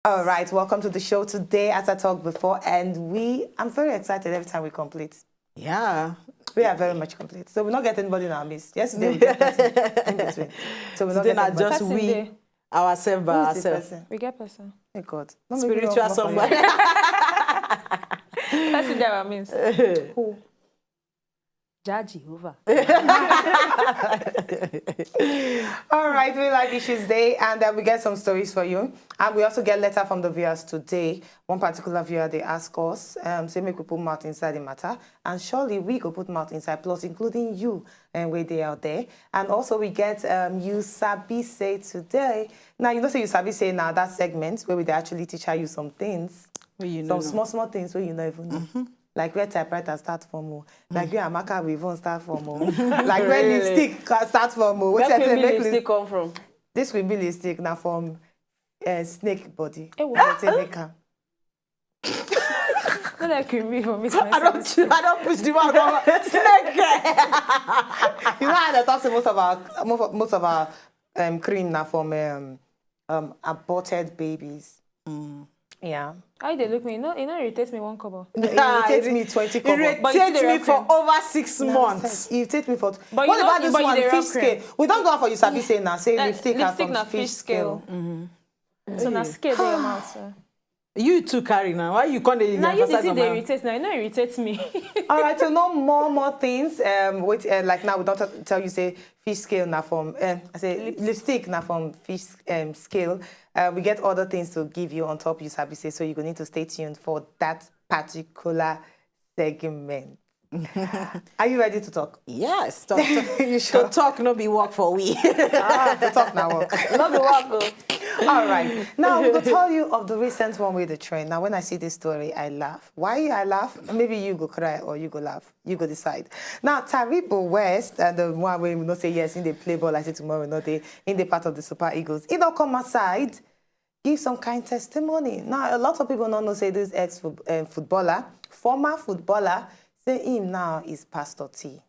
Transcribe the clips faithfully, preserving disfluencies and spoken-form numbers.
All right, welcome to the show today. As I talked before, and we, I'm very excited every time we complete. Yeah. We are very much complete. So we not get anybody in our midst. Yesterday we get person in between. So we not Today get na anybody. just Person we dey. Ourselves by Who is the ourselves. Person? We get person. Hey God. Don't make me Spiritual run somebody. comot Person dey our midst. for you. Who? Jah Jehovah. All right, we like issues day, and then we get some stories for you. And we also get letter from the viewers today. One particular viewer, they ask us, um, say make we put mouth inside the matter. And surely we go put mouth inside, plus including you and we they out there. And also we get um, you sabi say today. Now, you know say you sabi say now that segment where we dey actually teach how you some things. Well, you Some know. small, small things where you never even know. Like where typewriter start from, oh. Like where Amaka Weavon start from, oh. Like where Really? Lipstick ca- start from, oh. What Where I say, Queen Bee make lipstick lip- come from? This will be Lipstick now from uh, Snake Body. Eh, what? That's a maker. No like Queen Bee for me. I don't. I don't push the one. Come on. Snake. You know how they talk say most of our most of, most of our um, cream now from um, um, aborted babies. Yeah. How they look me? No, it no irritates me one couple. It Ah, irritates it- me twenty It couple. But you see irritates the me real for cream. over six months. It irritates me for. But What you about don't- this but you one? dey Fish rub scale. cream. We don't go out for you sabi say now. Say Eh, lipstick, lipstick and na fish fish scale. Mm-hmm. So na scale dey your mouth. So. You too carry now. Why you come dey Now you emphasize see on they my- irritate now. You know irritate me. All right, so no more more things. Um, wait, uh, like now we don't t- tell you say fish scale now from. Um, I say Lips- lipstick now from fish um, scale. Uh, we get other things to give you on top. You sabi say so you go need to stay tuned for that particular segment. Are you ready to talk? Yes. Talk, talk, You sure? to talk no be work for we. Ah, to talk now work. No be work. All right. Now I'm going to tell you of the recent one with the trend. Now, when I see this story, I laugh. Why I laugh? Maybe you go cry or you go laugh. You go decide. Now, Taribo West and the one where we know say yes, in the play ball, I say tomorrow, not they in the part of the Super Eagles. It don't come aside. Give some kind testimony. Now, a lot of people don't know say this ex um, footballer, former footballer, say him now is Pastor T.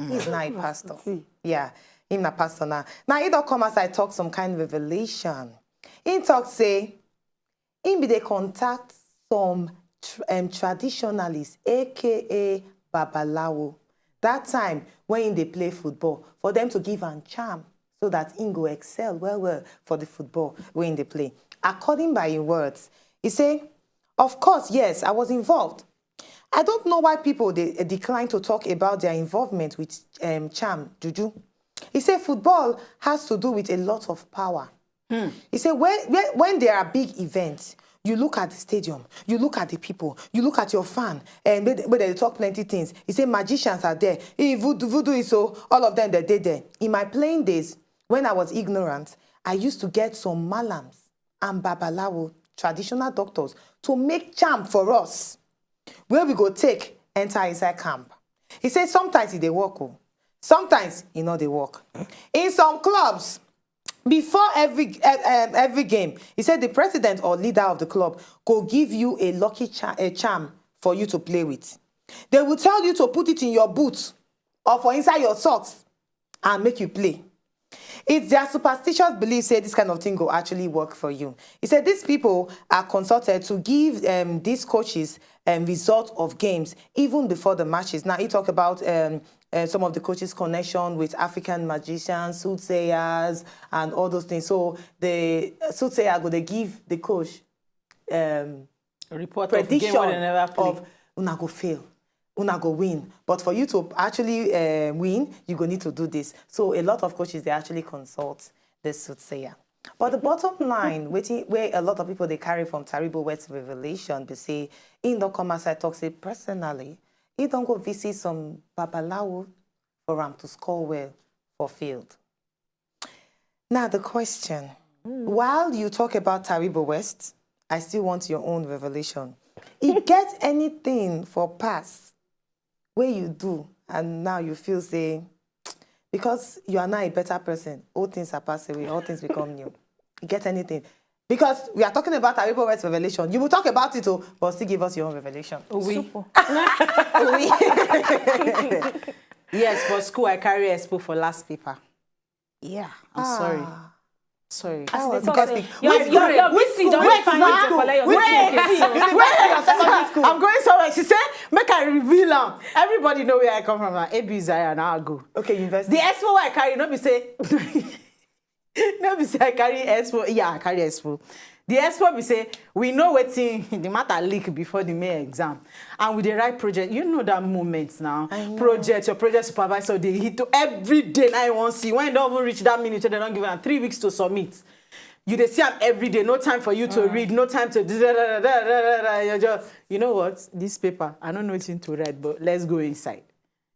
He's now a pastor. Yeah, him na pastor now. Now he don't come as I talk some kind of revelation. He talk say him be dey contact some tr- um, traditionalists, A K A Babalawo. That time when they play football, for them to give am charm so that he go excel well well for the football when they play. According by his words, he say, of course, yes, I was involved. I don't know why people they decline to talk about their involvement with um, charm, juju. He said football has to do with a lot of power. He said when, when, when there are big events, you look at the stadium, you look at the people, you look at your fan, and where they talk plenty things. He said magicians are there. He voodoo, voodoo is so, all of them, they did there. In my playing days, when I was ignorant, I used to get some malams and babalawo, traditional doctors, to make charm for us. Where we go take enter inside camp. He said sometimes e dey work o, sometimes e no dey work. In some clubs, before every um, every game, he said the president or leader of the club go give you a lucky cha- a charm for you to play with. They will tell you to put it in your boot or for inside your socks and make you play. It's their superstitious belief say this kind of thing go actually work for you. He said these people are consulted to give um, these coaches um, result of games even before the matches. Now he talked about um, uh, some of the coaches' connection with African magicians, soothsayers, and all those things. So the soothsayer go they give the coach um, Report of game prediction wey dem never play. Of una go fail, una go win. But for you to actually uh, win, you go need to do this. So a lot of coaches they actually consult the soothsayer. But the bottom line, which where a lot of people they carry from Taribo West revelation, they say in the come as I talk say personally, he don't go visit some babalawo for am to score well for field. Now the question: while you talk about Taribo West, I still want your own revelation. It get anything for past where you do and now you feel say because you are now a better person, all things are passed away, all things become new. You get anything? Because we are talking about Taribo West revelation. You will talk about it, oh, but still give us your own revelation. Oui. Super. Yes, for school I carry expo for last paper. Yeah, I'm sorry. Ah. Sorry. As in, was the because thing. Your, Which your, grade? your Which V C school? don Wait find now. to collect your Wait. certificate. University of Secondary School. I'm going somewhere. She said, make I reveal am. Everybody know where I come from. Na A B U Zaria na I go. Okay, university. The expo wey I carry, no be say, no be say I carry expo. Yeah, I carry expo. The expo be say, we know wetin the matter leak before the main exam. And we dey write project. You know that moment now. I know. Project, your project supervisor dey hit to every day. Now you wan see. When you don even reach that minute, they don give am three weeks to submit. You dey see am every day. No time for you to read. No time to da, da, da, da, da, da, da. You just, you know what? This paper, I don't know wetin to write, but let's go inside.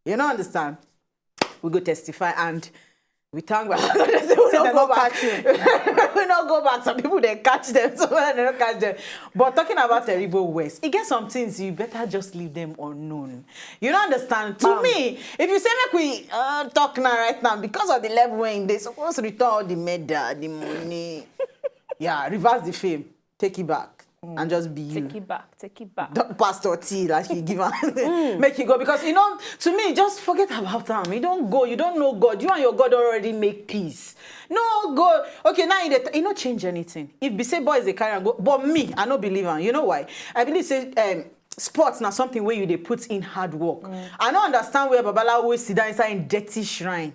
You no understand? We go testify and we thank God. Say we Say no dem go no back. Catch you. We no go back. Some people dey catch them, some people dey no catch them. But talking about Eribo West, e get some things you better just leave them unknown. You no understand? To Bam. Me, if you say make we uh, talk now, right now, because of the level wey e dey, suppose return all the medal, the money. Yeah, reverse the fame, take it back, and just be you. Take it back. Take it back. Doc- Pastor T, like he give am, make it go, because you know, to me, just forget about am. You don't go, you don't know God. You and your God already make peace. No go. Okay, now you dey, you no change anything. If be say boys dey carry am go, but me, I no believe am. You know why? I believe say um, sports na something wey you dey put in hard work. I no understand where Babalawo wey sit down inside im dirty shrine,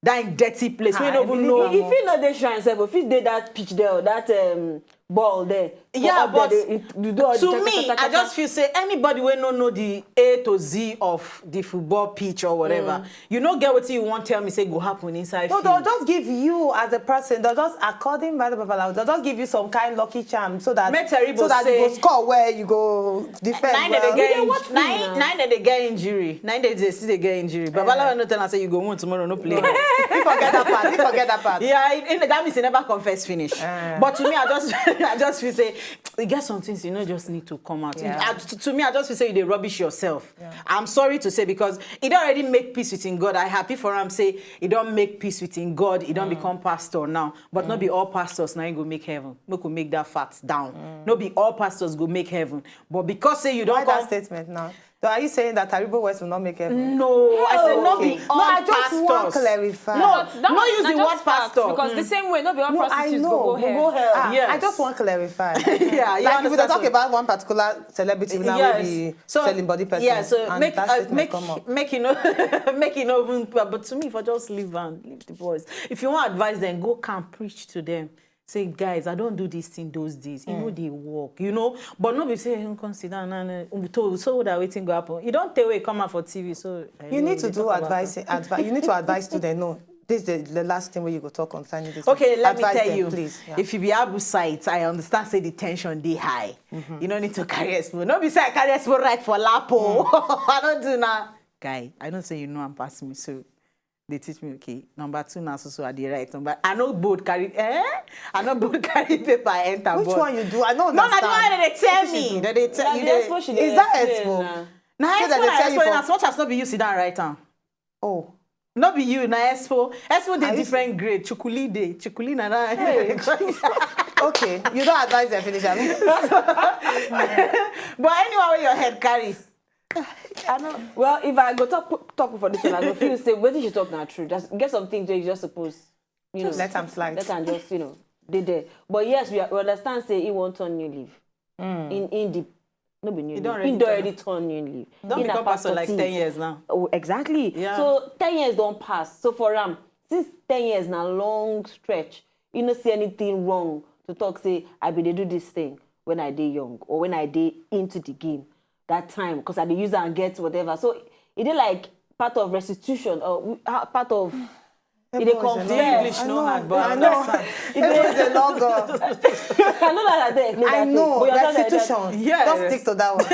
that im dirty place, wey Ah, no I even believe know. am. If you know the shrine sef, if you dey that pitch there or that um, ball there, for Yeah, up there, but they- you do all the to chaka, me, chaka, I just chaka. Feel say anybody wey no know the A to Z of the football pitch or whatever, you no get wetin you wan tell me say go happen inside No, field. They'll just give you as a person. They'll just, according by the Babalawo, they'll just give you some kind lucky charm so that Make Teribo so that you go say- score where you go defend Nine well. dey get You dey watch inj- film nine now. Nine dey get injury. Nine dey dey still dey get injury. Babalawo no tell am say you go win tomorrow, no play. You forget that part. You forget that part. Yeah, it, it, that means he never confess finish. Eh. But to me, I just I just feel say you get some things you know just need to come out. Yeah. I, to, to me, I just feel say you dey rubbish yourself. I'm sorry to say, because it already make peace with him God. I happy for am say he don make peace with him God. He don become pastor now. But no be all pastors now he go make heaven. Make we make that fact down. No be all pastors go make heaven. But because say you Why don that come statement now? So are you saying that Eribo West will not make heaven? No, I said not be Okay. all No, I just pastors. want clarify. No, That- no use na the just word facts, pastor. Because the same way, no be all No, I prostitutes know. go go hell. Ah, yes. I just want clarify. Yeah, you Like if we understand? talk about one particular celebrity, we now will be selling body person. Yeah, so And make that uh, statement make come up. make you know make you know even, but to me, if I just leave and leave the boys, if you want advice, then go can preach to them. Say, guys, I don't do this thing those days. You know they work, you know. But no be say you come sit down and uh, to so that wetin go happen. You don't tell where you come out for T V, so I You know need to we do talk about advice. Advi- you need to advise students. No, this is the, the last thing where you go talk concerning this. Okay, let Advise me tell them, you. Please. Yeah. If you be Abu site, I understand say the tension dey high. You no need to carry expo. No be say I carry expo right for lapo. I don't do now. Guy, I don't say you know and pass me, so they teach me, okay, number two now, so, so I dey write. Number, I no bold carry, eh? I no bold carry paper enter. Which But one you do? I don't No, na the understand. one that they tell Which you me. do? That they tell Na you. the They, expo she dey Is that explain expo? na. Na So expo, that they na tell you expo, for- as much as no be you sit down write am. Oh, No be you, na expo. Expo dey Are you- different grade. Chukuli dey. Chukuli na na. Okay, you don't advise them finish. Abi? But anyone wey your head carry, I know. Well, if I go talk talk for this one, I go feel say wetin she talk na true. Just get some things wey you just suppose, you know, Let am slide. Let am just, you know, dey there. But yes, we, we understand say he wan turn new leaf. In in the no be new He leaf. Don already He don turn. Already turn new leaf. Don He na become pastor pastor like T. Ten years now. Oh, exactly. Yeah. So ten years don pass. So for am, since ten years na long stretch, you no see anything wrong to talk say I bin dey do this thing when I dey young or when I dey into the game that time, because I dey use am get whatever. So e dey like part of restitution or uh, part of e dey Everyone is a confess. The English I no know. hard, but I I know. understand. Everyone is a long girl. I know that I dey explain I that know. thing, but you understand that- Restitution. Yes. Just stick to that one.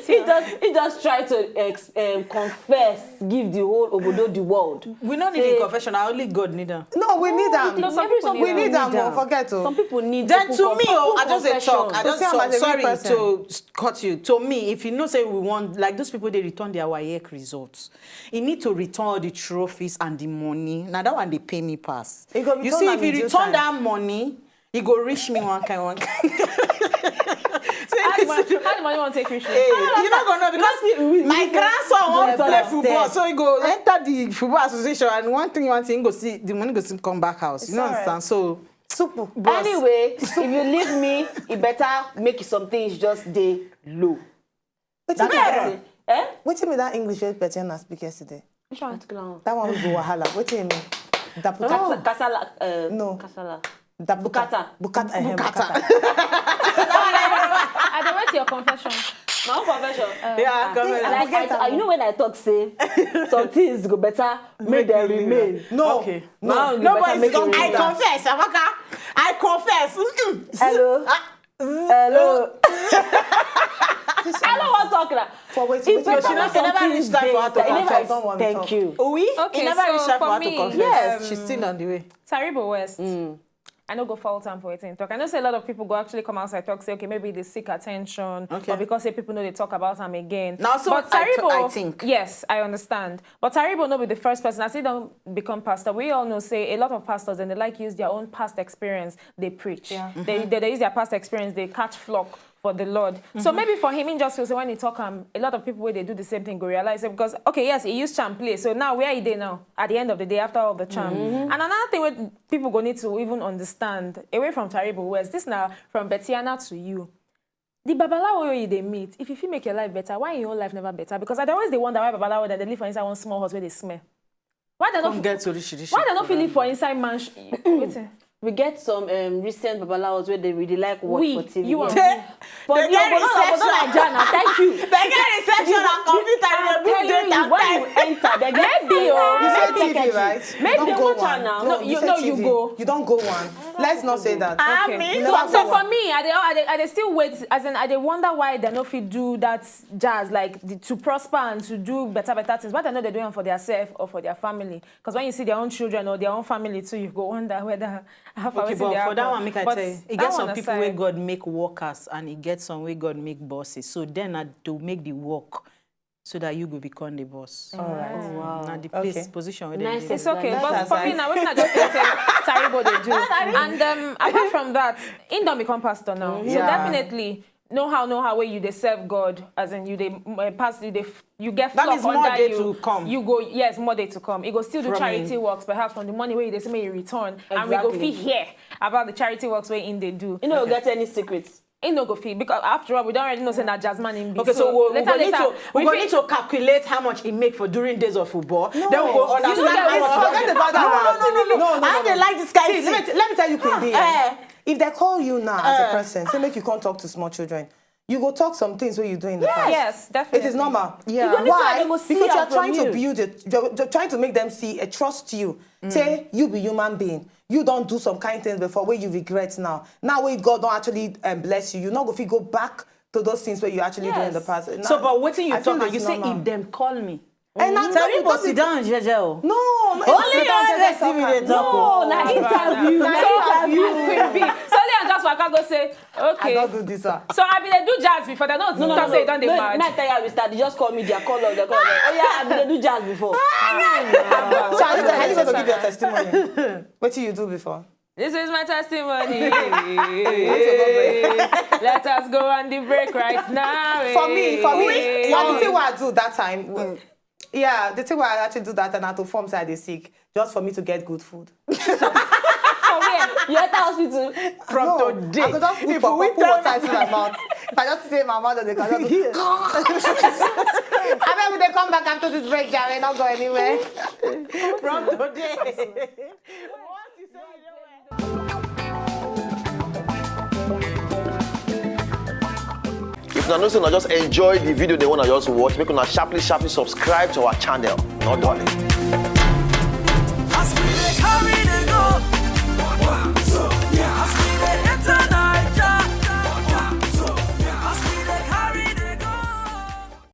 He just he just try to ex, um, confess, give the whole obodo the world. We no need Say- a confession. Only God need am. No, we need am. No, some people We need need am. am. Oh, forget o. Some people need Then open to con- me, oh, open I just dey confession. talk. I To just see am talk. As a real Sorry person. To s- cut you. To me, if you know say we want, like, those people dey return their WAEC results, you need to return all the trophies and the money. Now that one dey pay me pass. E go You return see, am if you in due return time. That money, E go reach me one kind, one kind. How the money, how the money wan take reach you? Hey, you no go know because my grandson wan play football, so he go enter the football association and one thing, one thing, he go see the money go still come back house. You know understand? So Supu. Anyway, if you leave me, e better make some things just dey low. Wetin be that? Eh? Wetin be that English wey Petiana speak yesterday? Which one? That one wey go wahala. Wetin e mean? Daputa. Kasala. Uh, no. Kasala. Bukata. Bukata. Bukata. I dey wait your confession. My own confession. Uh, yeah, confession. Like, I, I, you know when I talk say some things go better make them remain. No. Okay. No. No, but I confess, Amaka. I confess. Hello. Ah. Hello. I don't want to talk now. For waiting, waiting. She never reach time for her to confess. Thank you. Oui. Okay, it never reach time for her to confess. Yes, she's still on the way. Taribo West. Mm. I no go fault am for wetin talk. I know say a lot of people go actually come outside talk say okay maybe they seek attention okay. Or because say people know they talk about am again. Now so but Taribo, I, I think yes I understand. But Taribo no be the first person as he don become pastor. We all know say a lot of pastors and they like use their own past experience they preach. Yeah. Mm-hmm. They, they they use their past experience they catch flock for the Lord. Mm-hmm. So maybe for him, he just feels when he talk, um, a lot of people where they do the same thing go realize it because okay, yes, he used charm play. So now where are they now? At the end of the day, after all the charm, mm-hmm. And another thing where people go need to even understand away from Taribo West, this now from Betiana to you. The babalawo you they meet, if you feel make your life better, why your own life never better? Because I always they wonder why babalawo that they live for inside one small house where they smell. Why they not get to rich rich? Why they not feeling for inside mansion? Wait. We get some um, recent babalawos where they really like work we, for T V. You yeah. But they get reception. Thank you. They get reception and computer. They book data. When you enter, they get maybe oh, you say T V, right? Maybe they want one. No, you know you go. You don't go one. Let's not say that. Okay. So, so for me, I they, I they, I they still wait. As in, I they wonder why they no fit do that jazz like the, to prosper and to do better, better things. But I know they're doing for themselves or for their family. Because when you see their own children or their own family too, you go wonder whether how far okay, but for that one, make I but tell you, it gets some people aside. Where God make workers and it gets some where God make bosses. So then I to make the work so that you go become the boss. All right. Oh, wow. Now the place okay. Position where nice they it's okay. But for me now, what I just say, Taribo they do. And um, apart from that, he don't become pastor now. Mm-hmm. So yeah. Definitely, know how know how where you they serve God, as in you they uh, pass you they you get that flock is more under day you. To come. You go yes, more day to come. You go still do from charity me. Works, perhaps from the money where they say may you return, exactly. And we go feel here about the charity works where in they do. You know, okay. Get any secrets. He no go fit because after all we don't already know say na jazzman him be. Okay, so, so we, later, we, go later, need to, we, we go need to calculate how much he make for during days of football. No. Then we go understand how much. Forget about that. No, no, no, no, no. No, no, no, no. I dey like this kind of thing. Let me, let me tell you, Queen B. Eh. If they call you now as a person, say make you come talk to small children. You go talk some things wey you do in the past. Yes, definitely. It is normal. Yeah. Why? Because you are trying to build it. You're, you're trying to make them see and trust you. Say you be human being. You don't do some kind things before where you regret now. Now where God don't actually um, bless you, you not go fit go back to those things where you actually do in the past. So, but wetin you talk, you say if them call me. And na Taribo sit down jeje o. No, no, only your best me dey talk o. No, na interview. Na interview. Queen B. So only I just waka go say, okay. I don't do this one. So I be dey do jazz before. They don't no, no, talk no, say no, don't dey no, mad. Make I tell you, we start. They just call me. They call us. They call us. Oh yeah, I be dey do jazz before. So I need to give your testimony. What did you do before? This is my testimony. Let us go on the break right now. For me, for me, one thing I do that time. Yeah, the thing why I actually do that and I to form side is sick just for me to get good food. For where? Your hospital. From no, today. I go just put, if pop, we put water into my mouth. If I just say my mouth, they can just. I mean, they come back after this break, Jerry, not go anywhere. From today. If una know say una just enjoy the video they wanna just watch, make una sharply sharply subscribe to our channel. No darling.